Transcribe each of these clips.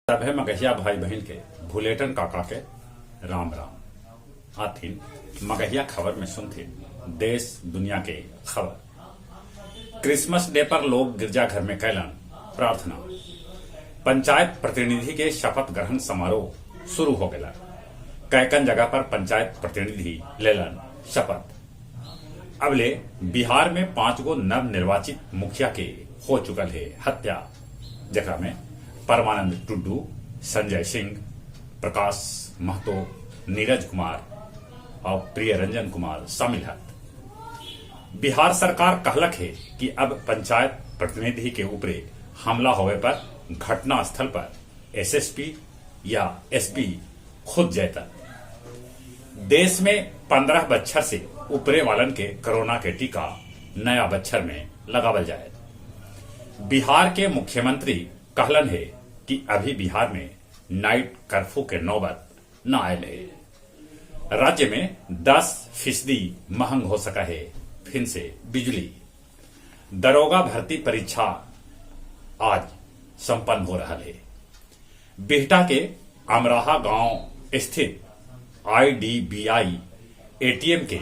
सभे मगहिया भाई बहिन के भुलेटन काका के राम राम। आथिन मगहिया खबर में सुनथिन देश दुनिया के खबर। क्रिसमस डे पर लोग गिरजाघर में कैलन प्रार्थना। पंचायत प्रतिनिधि के शपथ ग्रहण समारोह शुरू हो गेलन। कैकन जगह पर पंचायत प्रतिनिधि लेलन शपथ। अबले बिहार में 5 गो नव निर्वाचित मुखिया के हो चुकल है हत्या, जेकरा में परमानंद टुड्डू, संजय सिंह, प्रकाश महतो, नीरज कुमार और प्रिय रंजन कुमार शामिल हत। बिहार सरकार कहलक है कि अब पंचायत प्रतिनिधि के ऊपरे हमला होवे पर घटना स्थल पर एसएसपी या एसपी खुद जाता। देश में 15 बच्छर से ऊपरे वालन के कोरोना के टीका नया बच्छर में लगावल जाए। बिहार के मुख्यमंत्री कहलन है कि अभी बिहार में नाइट कर्फ्यू के नौबत न आयल है। राज्य में 10% महंग हो सका है फिर से बिजली। दरोगा भर्ती परीक्षा आज संपन्न हो रहा है। बिहटा के अमराहा गांव स्थित आईडीबीआई एटीएम के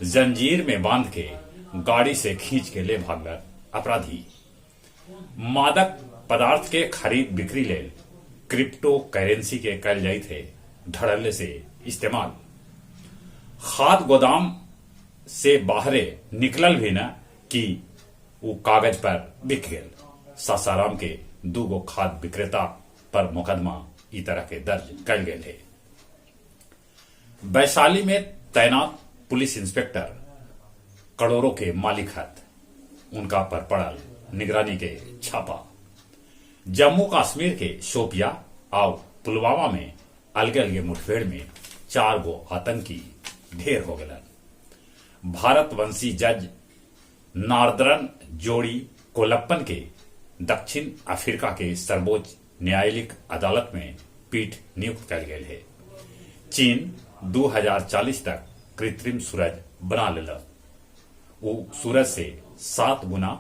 जंजीर में बांध के गाड़ी से खींच के ले भागल अपराधी। मादक पदार्थ के खरीद बिक्री लेल क्रिप्टो करेंसी के कैल जाइत है धड़ल्ले से इस्तेमाल। खाद गोदाम से बाहरे निकलल भी न कि वो कागज पर बिक गेल। सासाराम के 2 गो खाद विक्रेता पर मुकदमा ई तरह के दर्ज कैल गेल है। वैशाली में तैनात पुलिस इंस्पेक्टर करोड़ों के मालिक हत, उनका पर पड़ल निगरानी के छापा। जम्मू कश्मीर के शोपिया और पुलवामा में अलगे अलगे मुठभेड़ में 4 गो आतंकी ढेर हो गलन। भारतवंशी जज नार्दरन जोड़ी कोलप्पन के दक्षिण अफ्रीका के सर्वोच्च न्यायालयिक अदालत में पीठ नियुक्त कल गए है। चीन 2040 तक कृत्रिम सूरज बना लेलक। वो सूरज से 7 गुना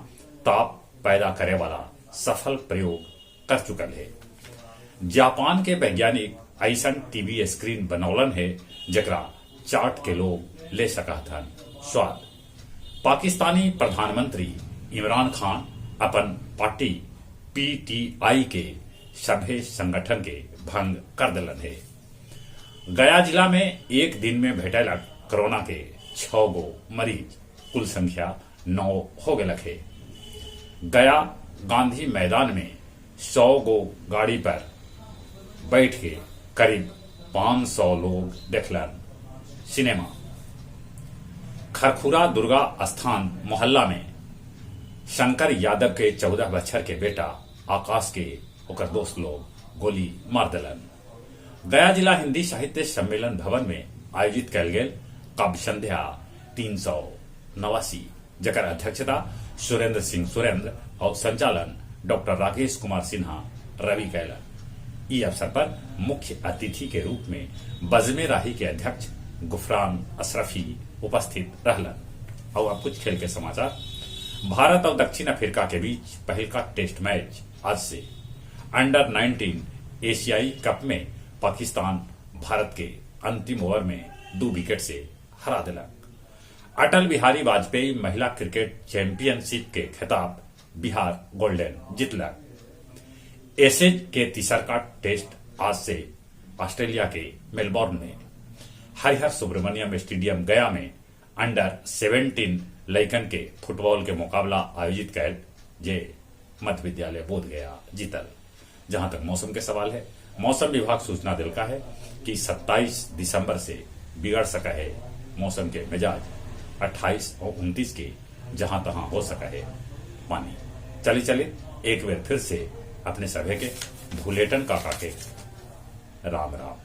ताप पैदा करे वाला सफल प्रयोग कर चुकल है। जापान के वैज्ञानिक ऐसन टीवी स्क्रीन बनौलन है जकरा चाट के लोग ले सकत हन स्वाद। पाकिस्तानी प्रधानमंत्री इमरान खान अपन पार्टी पीटीआई के सभे संगठन के भंग कर दिलन है। गया जिला में एक दिन में भेटैलक कोरोना के 6 गो मरीज, कुल संख्या 9 हो गलक है। गया गांधी मैदान में 100 गो गाड़ी पर बैठ के करीब 500 लोग देखलन सिनेमा। खरखुरा दुर्गा स्थान मोहल्ला में शंकर यादव के 14 बछर के बेटा आकाश के ओकर दोस्त लोग गोली मार दिलन। गया जिला हिंदी साहित्य सम्मेलन भवन में आयोजित कैल गेल काव्य संध्या 389, जकर अध्यक्षता सुरेंद्र सिंह सुरेंद्र और संचालन डॉक्टर राकेश कुमार सिन्हा रवि कैलन। ई अवसर पर मुख्य अतिथि के रूप में बज़्मे राही के अध्यक्ष गुफरान अशरफी उपस्थित रहलन। और अब कुछ खेल के समाचार। भारत और दक्षिण अफ्रीका के बीच पहला टेस्ट मैच आज से। अंडर 19 एशियाई कप में पाकिस्तान भारत के अंतिम ओवर में 2 विकेट से हरा दिलक। अटल बिहारी वाजपेयी महिला क्रिकेट चैंपियनशिप के खिताब बिहार गोल्डन जीतलक। एशेज के तीसरका टेस्ट आज से ऑस्ट्रेलिया के मेलबोर्न में। हरिहर सुब्रमण्यम स्टेडियम गया में अंडर 17 लइकन के फुटबॉल के मुकाबला आयोजित कैल जे मध्य विद्यालय बोध गया जीतल। जहां तक मौसम के सवाल है, मौसम विभाग सूचना दिलका है कि 27 दिसंबर से बिगड़ सका है मौसम के मिजाज। 28 और 29 के जहां तहां हो सका है पानी। चले चले एक बार फिर से अपने सभे के भुलेटन काका के राम राम।